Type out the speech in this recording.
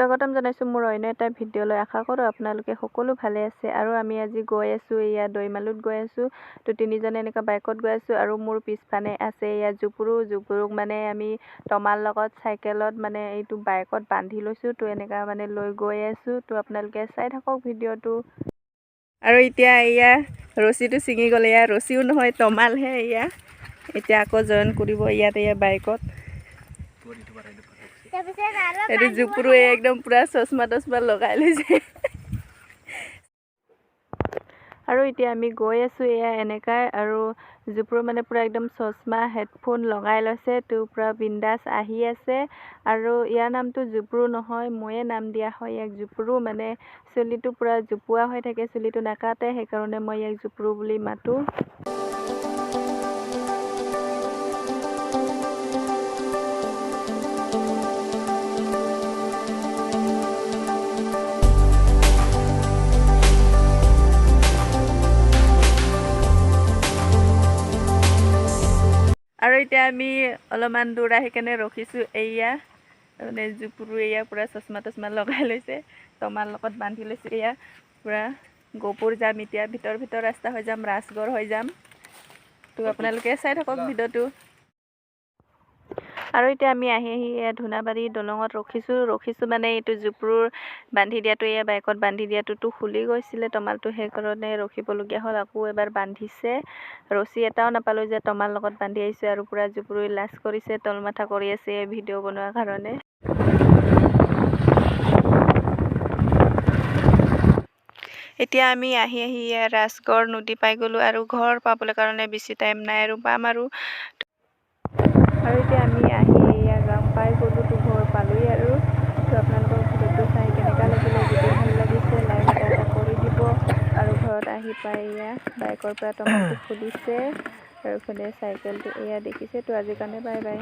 স্বাগতম জনাইছোঁ মোৰ অন্য এটা ভিডিঅ'লৈ। আশা কৰোঁ আপোনালোকে সকলো ভালে আছে। আৰু আমি আজি গৈ আছোঁ, এয়া দৈমালুত গৈ আছোঁ। তো তিনিজনে এনেকুৱা বাইকত গৈ আছোঁ আৰু মোৰ পিছফালে আছে এয়া জুপুৰু। জুপুৰুক মানে আমি তমাৰ লগত চাইকেলত মানে এইটো বাইকত বান্ধি লৈছোঁ। তো এনেকুৱা মানে লৈ গৈ আছোঁ। তো আপোনালোকে চাই থাকক ভিডিঅ'টো। আৰু এতিয়া এয়া ৰছীটো ছিঙি গ'ল। এয়া ৰছীও নহয়, তমালহে এয়া। এতিয়া আকৌ জইন কৰিব ইয়াত এয়া বাইকত। এইটো জুপুৰুৱে একদম পূৰা চশমা তচমা লগাই লৈছে। আৰু এতিয়া আমি গৈ আছোঁ এয়া এনেকাই। আৰু জুপুৰু মানে পূৰা একদম চশমা হেডফোন লগাই লৈছে। তো পূৰা বিন্দাছ আহি আছে। আৰু ইয়াৰ নামটো জুপুৰু নহয়, ময়ে নাম দিয়া হয় ইয়াক জুপুৰু। মানে চুলিটো পূৰা জোপোৱা হৈ থাকে, চুলিটো নাকাটে, সেইকাৰণে মই ইয়াক জুপুৰু বুলি মাতোঁ। আৰু এতিয়া আমি অলপমান দূৰ আহি কেনে ৰখিছোঁ। এয়া মানে জুপুৰু এয়া পূৰা চশমা তচমা লগাই লৈছে, তমাৰ লগত বান্ধি লৈছে। এয়া পূৰা গহপুৰ যাম এতিয়া, ভিতৰ ভিতৰ ৰাস্তা হৈ যাম, ৰাজগড় হৈ যাম। তো আপোনালোকে চাই থাকক ভিডিঅ'টো। আৰু এতিয়া আমি আহি আহি এয়া ধূনাবাৰী দলঙত ৰখিছোঁ। ৰখিছোঁ মানে এইটো জুপুৰুৰ বান্ধি দিয়াটো, এয়া বাইকত বান্ধি দিয়াটোতো খুলি গৈছিলে তমালটো, সেইকাৰণে ৰখিবলগীয়া হ'ল। আকৌ এবাৰ বান্ধিছে। ৰছী এটাও নাপালোঁ যে তমাল লগত বান্ধি আহিছোঁ। আৰু পূৰা জুপুৰুই লাজ কৰিছে, তল মাথা কৰি আছে এই ভিডিঅ' বনোৱাৰ কাৰণে। এতিয়া আমি আহি আহি এয়া ৰাজগড় নদী পাই গ'লোঁ। আৰু ঘৰ পাবলৈ কাৰণে বেছি টাইম নাই আৰু পাম আৰু। আৰু এতিয়া আমি আহি এয়া গাঁও পাই গ'লোঁ। তো ঘৰ পালোঁৱেই আৰু। তো আপোনালোকৰ ভিডিঅ'টো চাই কেনেকুৱা লাগিলে, যদি ভাল লাগিছে লাইক এটা কৰি দিব। আৰু ঘৰত আহি পাই এয়া বাইকৰ পৰা তমালটো খুলিছে আৰু এইফালে চাইকেলটো এয়া দেখিছে। তো আজিৰ কাৰণে বাই বাই।